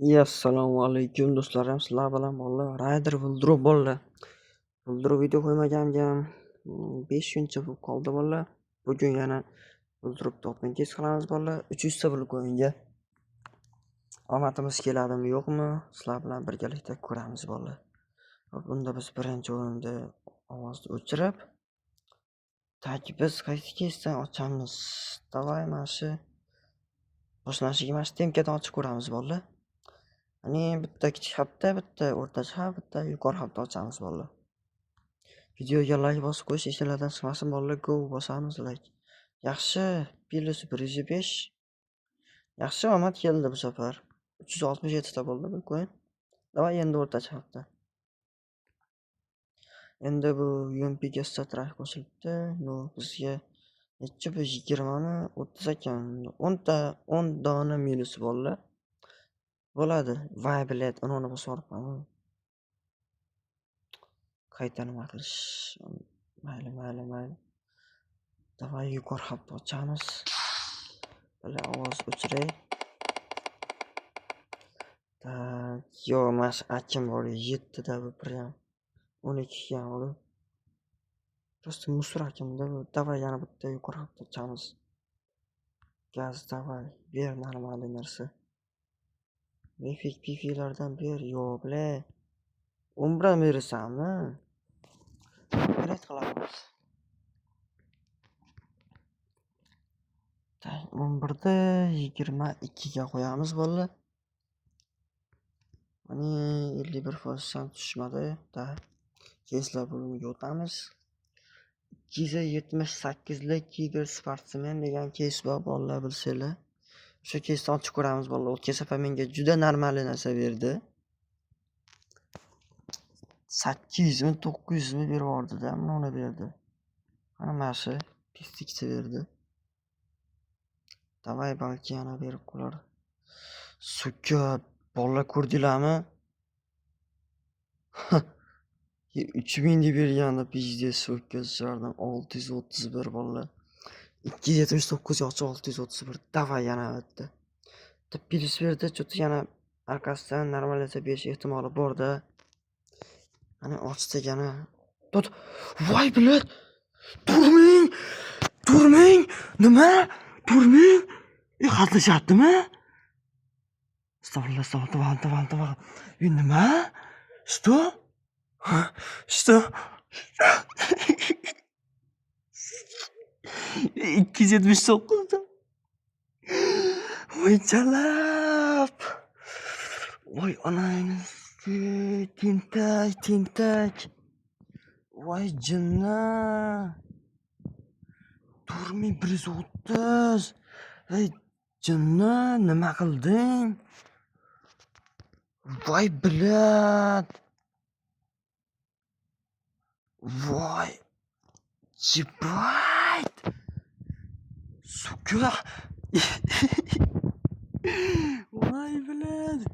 Assalomu alaykum do'stlarim, sizlar bilan bolalar Raider Wildrop bolalar. Wildrop video qo'ymaganimga 5 kuncha bo'lib qoldi bolalar. Bugun yana Wildropda open case qilamiz bolalar. 300 ta o'yinga. Omadimiz keladimi, yo'qmi? Sizlar bilan birgalikda ko'ramiz bolalar. Hop, unda biz birinchi o'yinda ovozni o'chirib, так biz qaysi casedan ochamiz? Давай mana shu boshlanishiga mana shu temkadan ochib ko'ramiz bolalar. Ya'ni bitta kichik hafta, bitta o'rtacha hafta, bitta yuqori hafta ochamiz bolalar. Videoga like bosib qo'yish esinglardan chiqmasin bolalar. Go bosamiz like. Yaxshi, plus 105. Yaxshi omad keldi bu safar. 367 ta bo'ldi bu coin. Давай endi o'rtacha hafta. Endi bu UMPga StatTrak qo'shilibdi. Но bizga necha bu 20 mi 30 ekan. 10 ta 10 dona minus bolalar. Bo'ladi. Voy блядь, uni bosib yuboribman. Qayta nima qilish? Mayli, mayli, mayli. Давай yuqori hafta ochamiz. Бля, ovoz o'chiray. Так, yo'q, mana shu akim bor, 7 da bu prям 12 ga olib. Просто мусор akimda bu. Давай yana bitta yuqori hafta ochamiz. Gaz давай, ber нормальный narsa. Mifik pifilardan ber. Yo'q, бля. 11 berasanmi? Upgrade qilamiz. Так, 11da 22 ga qo'yamiz bolalar. Mana 51% ham tushmadi. Так. Keyslar bo'limiga o'tamiz. 278 lik kiber sportsmen degan keys bor bolalar, bilsanglar. O'sha keysni ochib ko'ramiz bolalar. O'tgan safar menga juda нормальный narsa berdi. 800 mi 900 mi berib yubordi-da, mana uni berdi. Mana mana shu pistikcha berdi. Давай balki yana berib qolar. Сука, bolalar ko'rdinglarmi? 3000 deb bergandi, пиздец, сука, jardim 631 bolalar. 279 yoki 631. Давай yana bitta. Bitta plyus berdi, что-то yana orqasidan normal narsa berish ehtimoli bor-da. Mana ochdik yana. Tut. Voy блядь! 4000! 4000! Nima? 4000? E, hazillashyaptimi? Astag'firullah, astag'firullah, tavba, tavba, tavba. E, nima? Что? Что? 279 ta. Voy jalab. Voy onangni tentak, tentak. Voy jinni. 4130. Ey jinni, nima qilding? Voy блядь. Voy. Ебать. Сука. Voy блядь.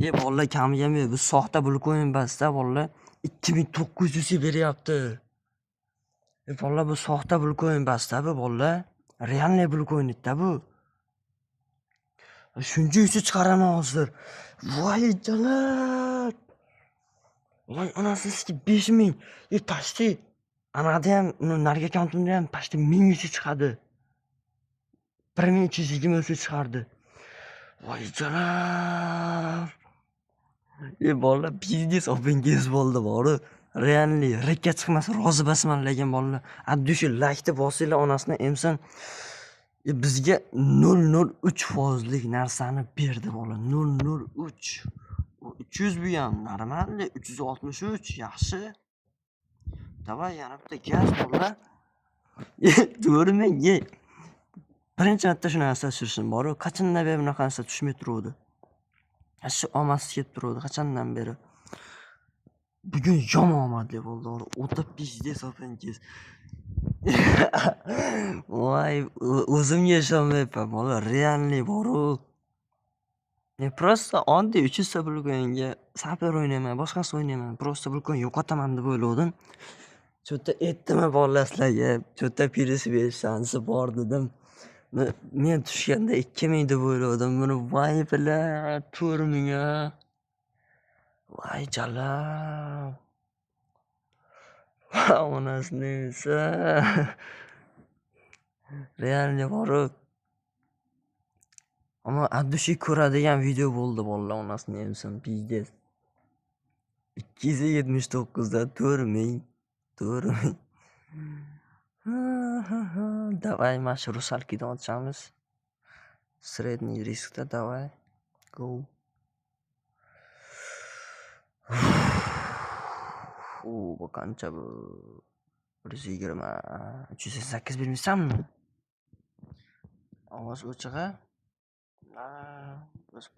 E bolalar kamiga ham bu soxta bulkoin emas-da bolalar. 2900 ga beryapti. E bolalar bu soxta bulkoin emas-da bu bolalar. Реальный bulkoin-da bu. Shuncha yuzi chiqaraman hozir. Voy jalab. Voy onasini sikib 5000. E почти anaqada ham, narigi akkauntimda ham почти 1000 yuzi chiqadi. 1320 yuzi chiqardi. Voy jalab. E bolalar пиздец open case bo'ldi boru. Реальный rikka chiqmasa rozi emasman lekin bolalar. От души laykni bosinglar onasini emsin. E bizga 0.03 foizlik narsani berdi bola. 0.03. 300 bu ham нормальный 363 yaxshi. Давай yana bitta gaz bolalar. 4000 ga. Birinchi marta shu narsa tushirishim bor-u. Qachondan beri bunaqa narsa tushmay turuvdi. Shu omadsiz kelib turuvdi qachondan beri. Bugun yomon omadli bo'ldi. O'ta пиздец open case. Voy, o'zimga ishonmayapman bola, реальный bor-u. Men просто oddiy 300 ta bulkoinga saper o'ynayman, boshqasi o'ynayman. Просто bulkoin yo'qotaman deb o'ylovdim. Что-то aytdimi bolalar sizlarga, что-то plyus berish shansi bor dedim. Men tushganda 2000 deb o'yladim. Buni voy bila 4000 a. Voy jalab. Onasini esa. Реально borib. Ammo от души ko'radigan video bo'ldi bolalar, onasini emsin, пиздец. 279 da 4000, 4000. Давай mana shu Русалки dan ochamiz. Средний riskda давай. Go. Bu qancha bu? 120, 388 bermaysanmi? Ovoz o'chig'a.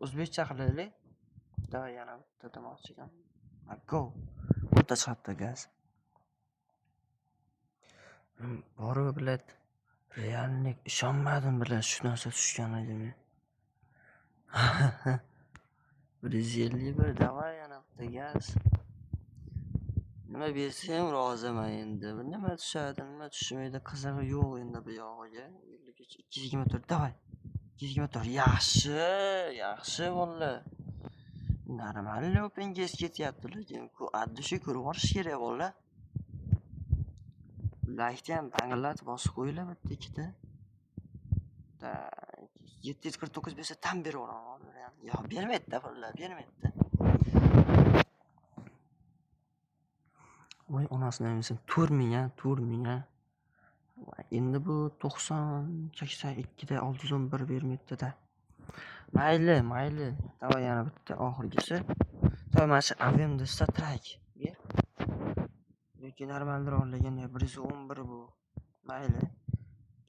O'zbekcha qilaylik. Давай yana bitta demoqchi ekan. Go. O'rta chiqyapti gaz. Borib, блядь, реальный ishonmadim, блядь, shu narsa tushganiga men. 151, давай yana bitta gaz. Nima bersa ham roziman endi. Nima tushadi, nima tushmaydi, qizig'i yo'q endi bu yog'iga. 53, 224, давай. 224, yaxshi, yaxshi bolalar. Нормальный open case ketyapti, lekin от души ko'rib yuborish kerak bolalar. Laykni ham bangillatib bosib qo'yinglar bitta ikkita. Так, 749 bersa tam beraveraman hozir ham. Yo'q, bermaydi-da bolalar, bermaydi-da. Voy onasini emsin, 4000 a, 4000 a. Endi bu 90 82 da 611 bermaydi-da. Mayli, mayli. Давай yana bitta oxirgisi. Давай mana shu AVMda StatTrak ber. Yoki normalroq lekin 111 bu. Mayli.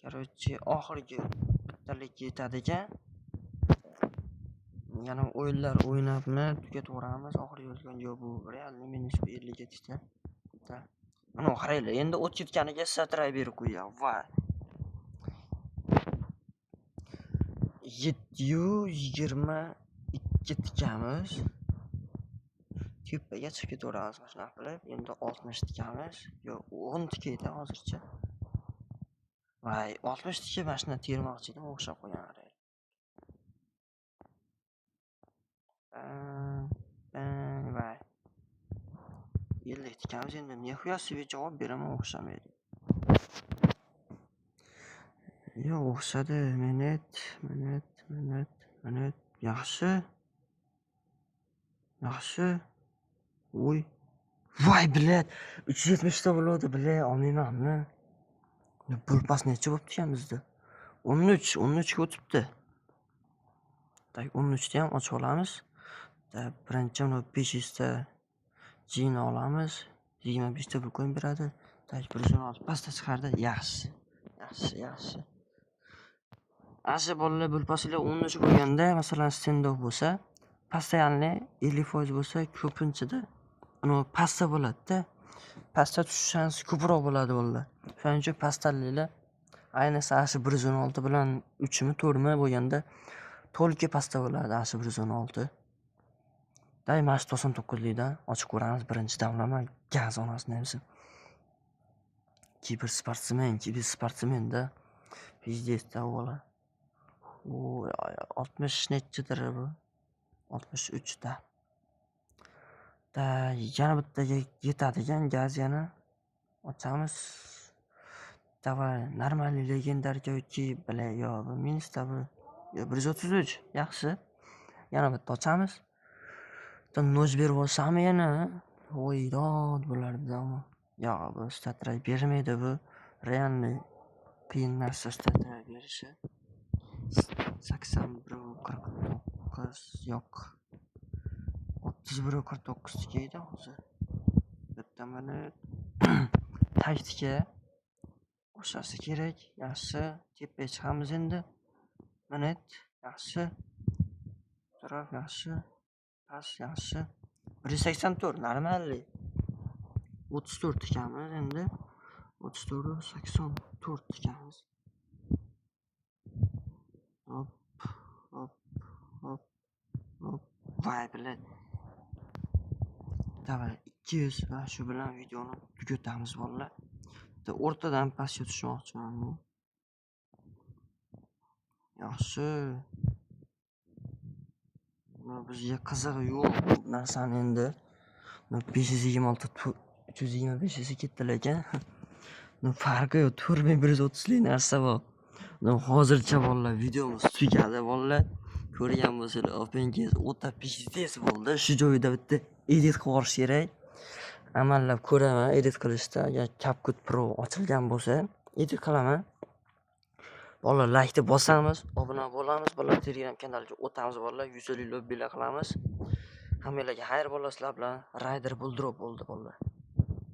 Короче, oxirgi bittalik yetadigan. Yana o'yinlar o'ynabmi tugatib yuboramiz. Oxirgi o'tgan yo'q, bu реальный minus 57 ta. Mana qaranglar, endi o't ketganiga StatTrak berib qo'ygan. Voy. 722 tikamiz. Tepaga chiqib ketaveramiz mana shunaqa qilib. Endi 60 tikamiz. Yo'q, 10 tikaydi hozircha. Voy, 60 tika mana shundan termoqchi edim, o'xshab qolgan qarang. Voy. 50 tikamiz endi. Нихуя себе javob beraman, o'xshamaydi. Yo'q, o'xshadi. Minut, minut, minut, minut. Yaxshi. Yaxshi. Voy. Voy, блядь. 370 ta bo'ladi, блядь, olmaymanmi? Pul pas necha bo'pti ekan bizda? 13, 13 ga o'tibdi. Так, 13 ta ham ochib olamiz. Birinchi uni 500 ta jini olamiz. 25 ta bitcoin beradi. Так, 116 pastda chiqardi. Yaxshi. Yaxshi, yaxshi. Ana bolalar bo'lpaslar 13 bo'lganda, masalan, standoff bo'lsa, постоянный 50% bo'lsa, ko'pinchada uni pastda bo'ladi-da. Pastda tushish shansi ko'proq bo'ladi bolalar. Shuning uchun pastdaliklar, ayniqsa ana shu 116 bilan 3 mi 4 mi bo'lganda to'lka pastda bo'ladi ana shu 116. Day mana shu 99likdan ochib ko'ramiz birinchi damlama gaz onasini emsin. Kibersportsmen, kibersportsmen-da. Пиздец-da bola. Voy, 60 nechidir bu? 63 ta. Da yana bittaga yetadigan gaz yana ochamiz. Давай, нормальный легендарка yoki бля, yo'q, bu minusda bu. Yo, 133, yaxshi. Yana bitta ochamiz. Bitta нож berib olsami yana? Voy dod bo'lardi ammo. Yo'q, bu StatTrak bermaydi bu. Реальный qiyin narsa StatTrak berishi. 81 49, yo'q. 31 49 tikaydi hozir. Bitta minut. Taktika o'xshasi kerak. Yaxshi. Tepaga chiqamiz endi. Minut. Yaxshi. Taraf yaxshi. Past yaxshi. 184 нормальный. 34 tikamiz endi. 34 84 tikamiz. Hop, hop, hop, hop. Voy, блядь. Давай 200 va shu bilan videoni tugatamiz bolalar. Bitta o'rtadan pastga tushmoqchiman men. Yaxshi. Buni bizga qizig'i yo'q bu narsani endi. 526, 325 esa ketdi lekin. Ну, farqi yo'q, 4130 lik narsa bu. Ну, hozircha, bolalar, videomiz tugadi, bolalar. Ko'rgan bo'lsanglar, open case o'ta пиздец bo'ldi. Shu joyida bitta edit qilib yuborish kerak. Amallab ko'raman edit qilishda, agar CapCut Pro ochilgan bo'lsa, edit qilaman. Bolalar, laykni bosamiz, obuna bo'lamiz, bolalar, Telegram kanaliga o'tamiz, bolalar, 150 lobbiylar qilamiz. Hammanglarga xayr, bolalar, sizlar bilan Rayder Bulldrop bo'ldi, bolalar.